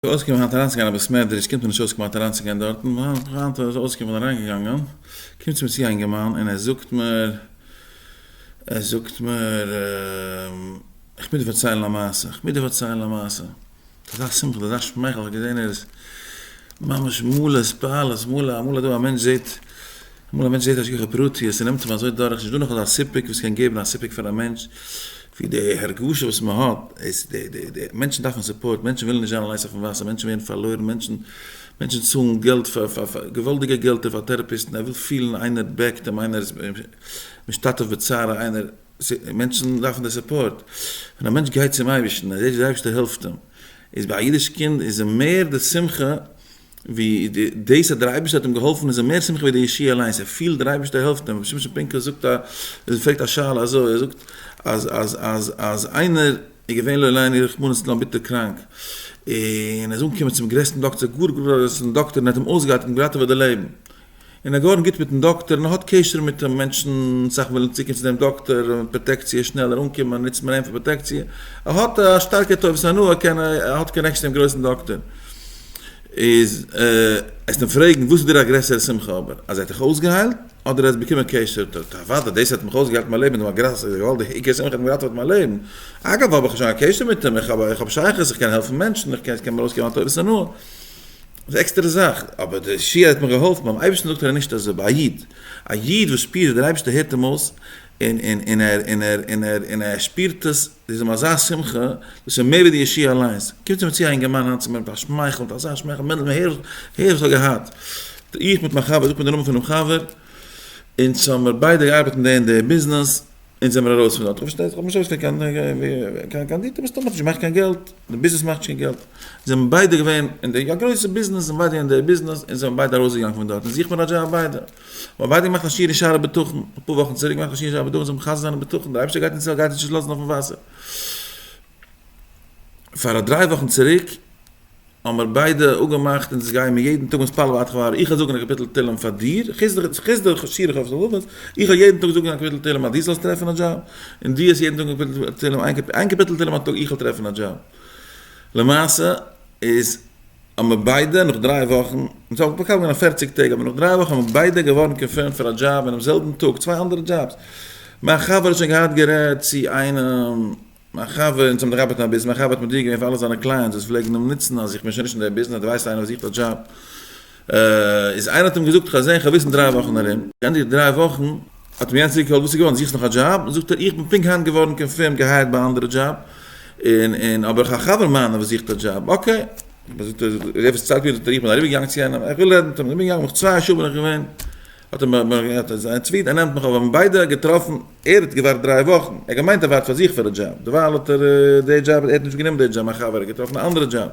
אויסגעקומען היינט אריינצוגיין א בית מדרש קומט מיר נישט אויס כמעט אריינצוגיין דארטן, היינט איז אויסגעקומען כ'בין אריינגעגאנגען, קומט צו מיר צו א אינגערמאן און ער זאגט מיר, ער זאגט מיר, איך מוז דיר פארציילן א מעשה, איך מוז דיר פארציילן א מעשה, מיט אזא שמחה, מיט אזא שמייכל, איך האב געזען ער איז ממש מלא התפעלות, מלא, אמאל איז דא א מענטש זעט, אמאל א מענטש זעט השגחה פרטיות, ס'נעמט אים אזוי דורך, ס'נישט דא נאך אזא סיפוק וואס קען געבן א סיפוק פאר א מענטש, ווי די הרגשה וואס מען האט, איז די די די מענטשן דארפן support, מענטשן ווילן נישט זיין אליינס אויפן וואסער, מענטשן ווערן פארלוירן, מענטשן מענטשן צאלן געלט פאר פאר פאר געוואלדיגע געלטער פאר טעראפיסטן, ער וויל פילן איינער back ט אים, איינער איז משתתף בצערו, איינער, מענטשן דארפן די support, ווען א מענטש גייט צום אייבערשטן, ער זעט ווי דער אייבערשטער העלפט אים, איז ביי א אידיש קינד איז מער די שמחה ווי דאס אז דער אייבערשטער האט אים געהאלפן איז אים מער שמחה ווי די ישועה אליינס, ער פילט דער אייבערשטער העלפט אים, רבי שמשון פינקוס זאגט א, ער פרעגט א שאלה אזוי, ער זאגט אז אז אז אז איינער איז געווען לא עלינו רחמנא ליצלן ביטער קראנק, און ער איז אנגעקומען צום גרעסטן דאקטער, גאר גרויסן דאקטער און ער האט אים אויסגעהיילט און געראטעוועט די לעבן, און ער איז געווארן גוט מיטן דאקטער און ער האט קשר מיט אים, מענטשן אסאך ווילן צוקומען צו דעם דאקטער, פראטעקציע, שנעלער אנקומען נוצט מען אים פאר פראטעקציע, ער האט א שטארקע טובת הנאה, ער קען, ער האט connection צו דעם גרויסן דאקטער. איז עסט אים פרעגן וואס איז דיר א גרעסערע שמחה אבער אז ער האט דיך אויסגעהיילט אדער ער האט באקומען קשר מיט אים? אוודאי דאס האט מיך אויסגעהיילט מיין לעבן איז א גרעסערע געוואלדיגע שמחה האט מיר געראטעוועט מיין לעבן, אגב האב איך שוין א קשר מיט אים, איך האב שייכות, איך קען העלפן מענטשן, איך קען מיר אויסגעבן א טובת הנאה, איז עקסטערע זאך, אבער די שיעור האט מיר געהאלפן, ביים אייבערשטן זאגט ער נישט אזוי, ביי א איד, א איד וואס שפירט דער אייבערשטער הערט אים אויס, און און און ער און ער און ער און ער שפירט עס, דאס איז אים אזא שמחה, דאס איז מער ווי די ישועה אליינס. קומט צו מיר צו א אינגערמאן היינט צו מיר מיט א שמייכל, מיט אזא שמייכל, מענדל הער הער וואס איך האב געהאט. איך מיט מיין חבר, זאגט מיר די נאמען פונעם חבר, אונז האמיר ביידע געארבעט אין די און די ביזנעס, אונז זעמיר ארויס פון דארט. איך פארשטיי זיך, איך האב נישט אויסגעפירט קיין קיין קיין דיטא, מסתמא האט נישט געמאכט קיין געלט, די ביזנעס מאכט נישט קיין געלט. זענען ביידע געווען אין די, א גרויסע ביזנעס, זענען ביידע אין די ביזנעס, און זענען ביידע ארויסגעגאנגען פון דארט, און זוכט מיר א דזשאב ביידע. מ'האט ביידע געמאכט א שיעור אין שערי בטחון, אפאר וואכן צוריק געמאכט א שיעור אין שערי בטחון, זאל מחזק זיין אין בטחון, דער אייבערשטער גייט אונז גייט אונז נישט לאזן אויפן וואסער. פאר א דריי וואכן צוריק האבן מיר ביידע אפגעמאכט אונז גייען מיר יעדן טאג מתפלל בעד חברו, איך וועל זאגן א קאפיטל תהלים פאר דיר, חוץ די שיעור חובת הלבבות, איך וועל יעדן טאג זאגן א קאפיטל תהלים אז דו זאלסט טרעפן א דזשאב, און דו וועסט יעדן טאג א קאפיטל תהלים, איין קאפיטל תהלים א טאג איך וועל טרעפן א דזשאב. למעשה איז האבן מיר ביידע נאך דריי וואכן, אונז האבן מקבל געווען א פערציג טעג, אבער נאך דריי וואכן האבן ביידע געווארן confirmed פאר א דזשאב אינעם זעלבן טאג, צוויי אנדערע דזשאבס. מיין חבר האט שוין געהאט גערעדט צו איינעם, מיין חבר, אונז האבן דאך געארבעט אין א ביזנעס, מיין חבר האט מודיע געווען פאר אלע זיינע clients וואס פלעגן אים נוצן אז איך בין שוין נישט אין דער ביזנעס, דו ווייסט איינער וואס זוכט א דזשאב, איז איינער האט אים געזאגט כ'וועל זען, כ'וועל וויסן דריי וואכן ארום. געענדיגט דריי וואכן, האט אים יענער צוריק געקאלט, וואס איז געווארן, זוכסט נאך א דזשאב? זאגט ער, איך בין פונקט היינט געווארן confirmed גע hired ביי א אנדערע דזשאב, און און אבער איך האב א חבר מיינער וואס זוכט א דזשאב, okay, זאגט ער, דער וואס ציילט מיר, זאגט ער, איך בין אריבער געגאנגען צו יענעם, איך וויל רעדן מיט אים, איך בין געגאנגען, נאך צוויי שעה בין איך געווען, האט ער מיר האט ער זיין צוויט, ער נעמט מיך אויף, האבן ביידע געטראפן, ער האט געווארט דריי וואכן, ער האט געמיינט ער ווארט פאר זיך פאר א דזשאב, דערווייל האט ער די דזשאב, ער האט נישט גענומען די דזשאב, מיין חבר האט געטראפן א אנדערע דזשאב.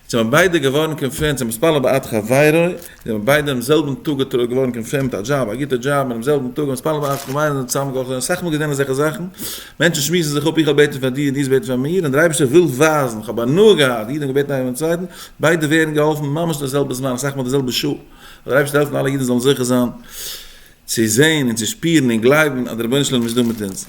זענען ביידע געווארן confirmed צו מתפלל בעד חברו, זענען ביידע אינעם זעלבן טאג געווארן confirmed א דזשאב, א גוטע דזשאב, אינעם זעלבן טאג מתפלל בעד חברו זענען צוזאמען געהאלפן, אסאך מאל געזען אזעלכע זאכן, מענטשן שמועסן זיך אפ איך האב געבעטן פאר דיר און דו האסט געבעטן פאר מיר, און דער אייבערשטער וויל ווייזן, איך האב הנאה געהאט, אידן האבן געבעטן איינער פארן צווייטן, ביידע ווערן געהאלפן ממש אין די זעלבע זמן, אסאך מאל די זעלבע שעה, זאל דער אייבערשטער העלפן אלע אידן זאלן זוכה זיין צו זען און צו שפירן און גלייבן אז דער רבונו של עולם איז דא מיט אונז.